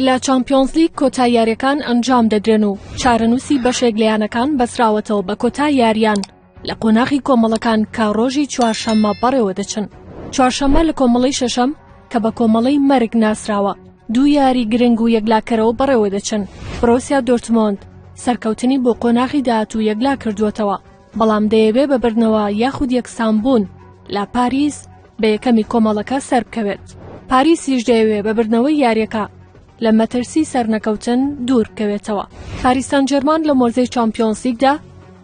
لە چامپیۆنزلیگ کۆتا یاریەکان ئەنجام دەدرێن و چارەنووسی بەشێک لە یانەکان بەسراوەتەوە بە کۆتا یاریان لە قۆناغی کۆمەڵەکان کە ڕۆژی چوارشەممە بەڕێوە دەچن. چوارشەممە لە کۆمەڵەی شەشەم کە بە کۆمەڵەی مەرگ ناسراوە دوو یاری گرنگ و یەکلاکەرەوە بەڕێوە دەچن. برۆسیا دۆرتمۆند سەرکەوتنی بۆ قۆناغی داهاتوو یەکلا کردووەتەوە، بەڵام دەیەوێ بە بردنەوە یاخود یەکسانبوون لە پاریس بە یەکەمی کۆمەڵەکە سەربکەوێت. پاریسیش دەیەوێ بە بردنەوەی یاریەکە لە مەترسی سەرنەکەوتن دوور بکەوێتەوە. پاریس سانجێرمان لە مۆرزەی چامپیۆنزلیگدا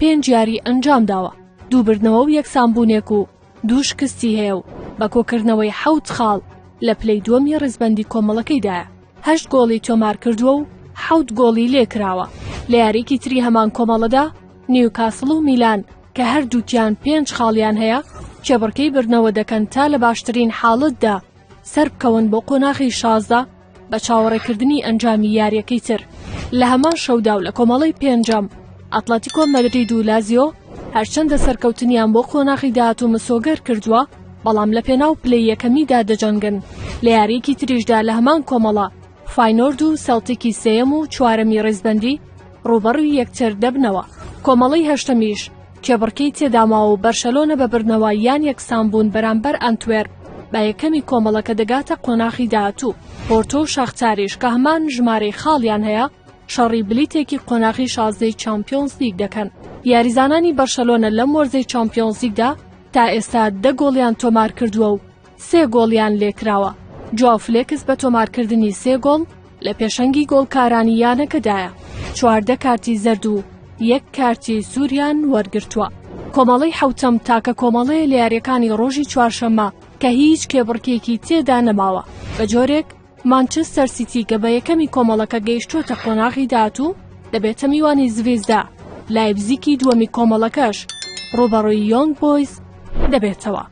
پێنج یاری ئەنجامداوە، دوو بردنەوە و یەکسانبوونێک و دوو شکستی هەیە و بە کۆکردنەوەی حەوت خاڵ لە پلەی دووەمی ڕیزبەندی کۆمەڵەکەیدایە. هەشت گۆڵی تۆمارکردووە و حەوت گۆڵی لێکراوە. لە یاریکی تری هەمان کۆمەڵەدا نیوکاسڵ و میلان کە هەردووکیان پێنج خاڵیان هەیە کێبڕکێی بردنەوە دەکەن تا لە باشترین حاڵەتدا سەربکەون بۆ قۆناغی 16 بە چاوەڕێکردنی ئەنجامی یاریەکەی تر. لە هەمان شەودا و لە کۆمەڵەی پێنجەم ئەتلەتیکۆ مەدرید و لازیۆ هەرچەندە سەرکەوتنیان بۆ قۆناغی داهاتوو مسۆگەر کردووە بەڵام لە پێناو پلەی یەکەمیدا دەجەنگن. لە یارییەکی تریشدا لە هەمان کۆمەڵە فاینۆرد و سێڵتیکی سێیەم و چوارەمی ڕیزبەندی ڕووبەڕووی یەکتر دەبنەوە. کۆمەڵەی هەشتەمیش کێبڕکێی تێداماوە و بەرشەلۆنە بە بردنەوە یان یەکسانبوون بەرامبەر ئەنتوێرپ بە یەکەمی کۆمەڵەکە دەگاتە قۆناخی داهاتوو. پۆرتۆ و شاختاریش کە هەمان ژمارەی خاڵیان هەیە شەڕی بلیتێکی قۆناغی شازدەی چامپیۆنزلیگ دەکەن. یاریزانانی بەرشەلۆنە لەم وەرزەی چامپیۆنزلیگدا تا ئێستا دە گۆڵیان تۆمارکردووە و سێ گۆڵیان لێکراوە. جواو فلێکس بە تۆمارکردنی سێ گۆڵ لە پێشەنگی گۆڵکارانی یانەکەدایە، 14 کارتی زەرد و یەک کارتی سووریان وەرگرتووە. کۆمەڵەی حەوتەم تاکە کۆمەڵەیە لە یارییەکانی ڕۆژی چوارشەممە کە هیچ کێبڕکێکی تێدا نەماوە، بە جۆرێک مانچستەر سیتی کە بە یەکەمی کۆمەڵەکە گەیشتووەتە قۆناغی داهاتوو، دەبێتە میوانی زڤیزدا، لایپزیکی دووەمی کۆمەڵەکەش ڕووبەڕووی یۆنگ بۆیز دەبێتەوە.